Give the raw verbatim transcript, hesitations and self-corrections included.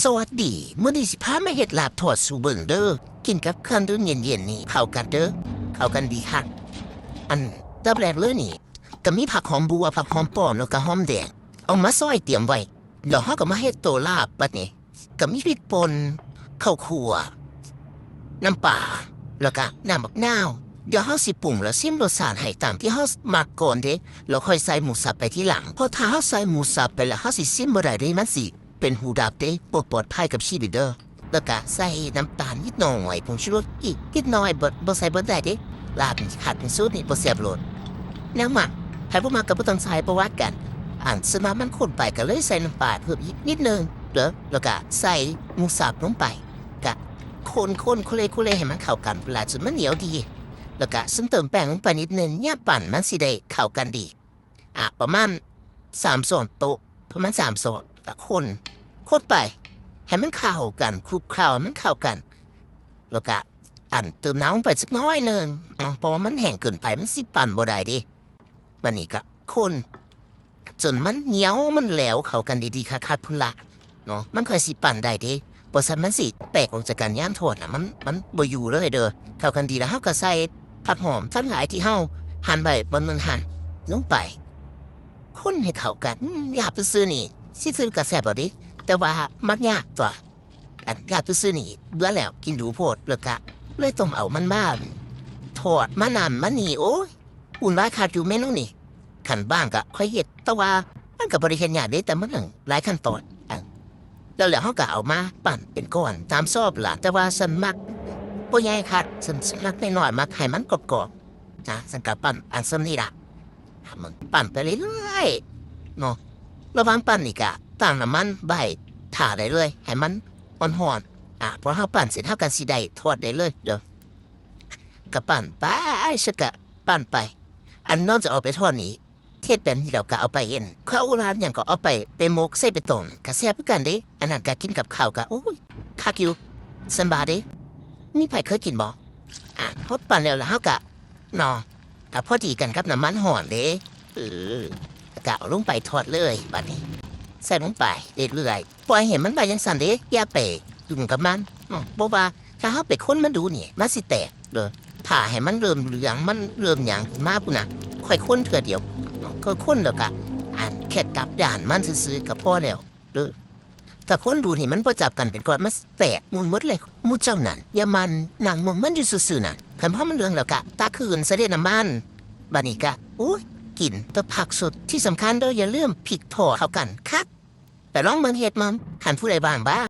สวัสดี มื้อนี้สิพามาเฮ็ดลาบทอดสู่เบิ่งเด้อ กินกับเครื่องดื่มเย็นๆ นี่ เข้ากันเด้อ เข้ากันดีคัก อันดับแรกเลยนี่ ก็มีผักหอมบัว ผักหอมป้อม แล้วก็หอมแดง เอามาซอยเตรียมไว้ แล้วเราก็มาเฮ็ดตัวลาบบัดนี้ ก็มีพริกป่น ข้าวคั่ว น้ำปลา แล้วก็น้ำบักนาว เดี๋ยวเราสิปรุงแล้วซิมรสชาติให้ตามที่เรามักก่อนเด้ แล้วค่อยใส่หมูสับไปทีหลัง เพราะถ้าเราใส่หมูสับไปแล้วเราสิซิมบ่ได้เด้ มันสิ เป็นหูดับเด้ บ่ปลอดภัยกับชีวิตเด้อ แล้วก็ใส่น้ำตาลนิดหน่อย ผงชูรสอีกนิดหน่อย บ่ บ่ใส่บ่ได้เด้ ลาบนี่ขาดเป็นสูตรนี่บ่แซ่บโลด แนวมัก ไผบ่มักก็บ่ต้องใส่ บ่ว่ากัน อันส่วนมากมันข้นไปก็เลยใส่น้ำปลาเพิ่มอีกนิดหนึ่งเด้อ แล้วก็ใส่หมูสับลงไป ก็คนๆ คุเรๆ ให้มันเข้ากันพู้นล่ะ จนมันเหนียวดี แล้วก็ซึ่งเติมแป้งลงไปนิดหนึ่ง ยามปั้นมันสิได้เข้ากันดี อ่ะ ประมาณสามช้อนโต๊ะ ประมาณสามช้อน ก็คน คนไป ให้มันเข้ากัน คลุกเคล้าให้มันเข้ากัน แล้วก็ อัน เติมน้ำลงไปสักน้อยหนึ่ง เนาะ เพราะว่ามันแห้งเกินไป มันสิปั้นบ่ได้เด้ บัดนี้ก็คน จนมันเหนียว มันแหลวเข้ากันดีๆ คักๆ พู้นล่ะ เนาะ มันค่อยสิปั้นได้เด้ บ่ซั้นมันสิแตกออกจากกันยามทอดน่ะ มัน มันบ่อยู่เลยเด้อ เข้ากันดีแล้วเราก็ใส่ผักหอมทั้งหลายที่เราหั่นไว้บ่อนหนึ่งหั่นลงไป คนให้เข้ากัน อืม ลาบซื่อๆ นี่ ซื่อๆ ก็แซ่บแล้วเด้ แต่ว่ามันยากตั๊ว อันลาบซื่อๆ นี่เบื่อแล้ว กินดูโพด แล้วก็เลยต้องเอามันมาทอด มานั่นมานี่ โอ้ย วุ่นวายคักอยู่เมนูนี่ คันว่างก็ค่อยเฮ็ด แต่ว่ามันก็บ่ได้เฮ็ดยากเด้ แต่มันหลายขั้นตอน อัน แล้ว แล้วเราก็เอามาปั้นเป็นก้อนตามชอบล่ะ แต่ว่าฉันมักบ่ใหญ่คัก ฉัน ฉันมักน้อยๆ มักให้มันกรอบๆ นะ ฉันก็ปั้นอันส่ำนี้ล่ะ มันปั้นไปเรื่อยๆ เนาะ ระหว่างปั้นนี่ก็ตั้งน้ำมันไว้ถ่าได้เลย ให้มันร้อนๆ อ่ะ พอเราปั้นเสร็จเราก็สิได้ทอดได้เลยเด้อ ก็ปั้นไป ฉันก็ปั้นไป อันนอกจากเอาไปทอดนี่ เฮ็ดแบบนี้แล้วก็เอาไปเอ็น เขาเอาลาบหยังก็เอาไป ไปหมกใส่ไปต้ม ก็แซ่บคือกันเด้ อันนั้นก็กินกับข้าวก็ โอ้ย คักอยู่ สำบายเด้ มีไผเคยกินบ่ อ่ะ พอปั้นแล้ว แล้วเราก็ เนาะ ก็พอดีกันกับน้ำมันร้อนเด้ เออ ก็เอาลงไปทอดเลย บัดนี้ ใส่ลงไปเรื่อยๆ ปล่อยให้มันไปจั่งซั้นเด้ อย่าไปยุ่งกับมัน เนาะ เพราะว่าถ้าเราไปคนมันดูนี่ มันสิแตกเด้อ ถ่าให้มันเริ่มเหลือง มันเริ่มหยังขึ้นมาพู้นน่ะ ค่อยคนเทื่อเดียว เนาะ ค่อยคนแล้วก็ อัน แค่จับด้านมันซื่อๆ ก็พอแล้วเด้อ ถ้าคนดูนี่มันบ่จับกันเป็นก้อน มันแตกหมู่หมดเลย หมู่เจ้านั่น อย่ามันนั่งมองมันอยู่ซื่อๆ นั่น คันพอมันเหลืองแล้วก็ตักขึ้นใส่ในน้ำมัน บัดนี้ก็ โอ้ย กินแต่ผักสด ที่สำคัญเด้อ อย่าลืมพริกทอดเข้ากันคัก ไปลองเบิ่งเฮ็ดมัน คันผู้ใดว่างบ่า